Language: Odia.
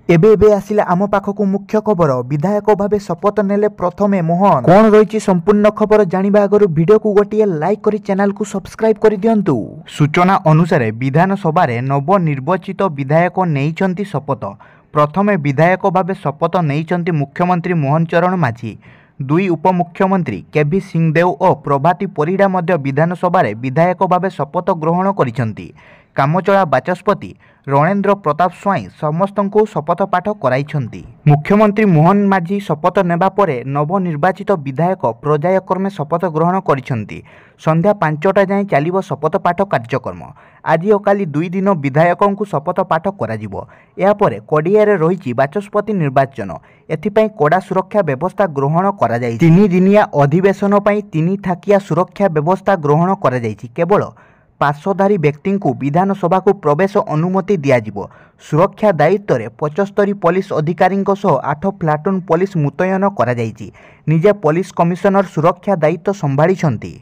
ଏବେ ଏବେ ଆସିଲା ଆମ ପାଖକୁ ମୁଖ୍ୟ ଖବର। ବିଧାୟକ ଭାବେ ଶପଥ ନେଲେ ପ୍ରଥମେ ମୋହନ। କ'ଣ ରହିଛି ସମ୍ପୂର୍ଣ୍ଣ ଖବର ଜାଣିବା ଆଗରୁ ଭିଡିଓକୁ ଗୋଟିଏ ଲାଇକ୍ କରି ଚ୍ୟାନେଲକୁ ସବସ୍କ୍ରାଇବ୍ କରିଦିଅନ୍ତୁ। ସୂଚନା ଅନୁସାରେ, ବିଧାନସଭାରେ ନବନିର୍ବାଚିତ ବିଧାୟକ ନେଇଛନ୍ତି ଶପଥ। ପ୍ରଥମେ ବିଧାୟକ ଭାବେ ଶପଥ ନେଇଛନ୍ତି ମୁଖ୍ୟମନ୍ତ୍ରୀ ମୋହନ ଚରଣ ମାଝୀ। ଦୁଇ ଉପମୁଖ୍ୟମନ୍ତ୍ରୀ କେଭି ସିଂଦେଓ ଓ ପ୍ରଭାତୀ ପରିଡ଼ା ମଧ୍ୟ ବିଧାନସଭାରେ ବିଧାୟକ ଭାବେ ଶପଥ ଗ୍ରହଣ କରିଛନ୍ତି। କାମଚଳା ବାଚସ୍ପତି ରଣେନ୍ଦ୍ର ପ୍ରତାପ ସ୍ୱାଇଁ ସମସ୍ତଙ୍କୁ ଶପଥ ପାଠ କରାଇଛନ୍ତି। ମୁଖ୍ୟମନ୍ତ୍ରୀ ମୋହନ ମାଝୀ ଶପଥ ନେବା ପରେ ନବନିର୍ବାଚିତ ବିଧାୟକ ପର୍ଯ୍ୟାୟକ୍ରମେ ଶପଥ ଗ୍ରହଣ କରିଛନ୍ତି। ସନ୍ଧ୍ୟା 5ଟା ଯାଏଁ ଚାଲିବ ଶପଥ ପାଠ କାର୍ଯ୍ୟକ୍ରମ। ଆଜି ଓ କାଲି 2 ଦିନ ବିଧାୟକଙ୍କୁ ଶପଥ ପାଠ କରାଯିବ। ଏହାପରେ 20ରେ ରହିଛି ବାଚସ୍ପତି ନିର୍ବାଚନ। ଏଥିପାଇଁ କଡ଼ା ସୁରକ୍ଷା ବ୍ୟବସ୍ଥା ଗ୍ରହଣ କରାଯାଇଛି। 3 ଦିନିଆ ଅଧିବେଶନ ପାଇଁ 3 ଥାକିଆ ସୁରକ୍ଷା ବ୍ୟବସ୍ଥା ଗ୍ରହଣ କରାଯାଇଛି। କେବଳ ପାସଧାରୀ ବ୍ୟକ୍ତିଙ୍କୁ ବିଧାନସଭାକୁ ପ୍ରବେଶ ଅନୁମତି ଦିଆଯିବ। ସୁରକ୍ଷା ଦାୟିତ୍ୱରେ 75 ପୋଲିସ ଅଧିକାରୀଙ୍କ ସହ 8 ପ୍ଲାଟୁନ୍ ପୋଲିସ ମୁତୟନ କରାଯାଇଛି। ନିଜେ ପୋଲିସ କମିଶନର ସୁରକ୍ଷା ଦାୟିତ୍ୱ ସମ୍ଭାଳିଛନ୍ତି।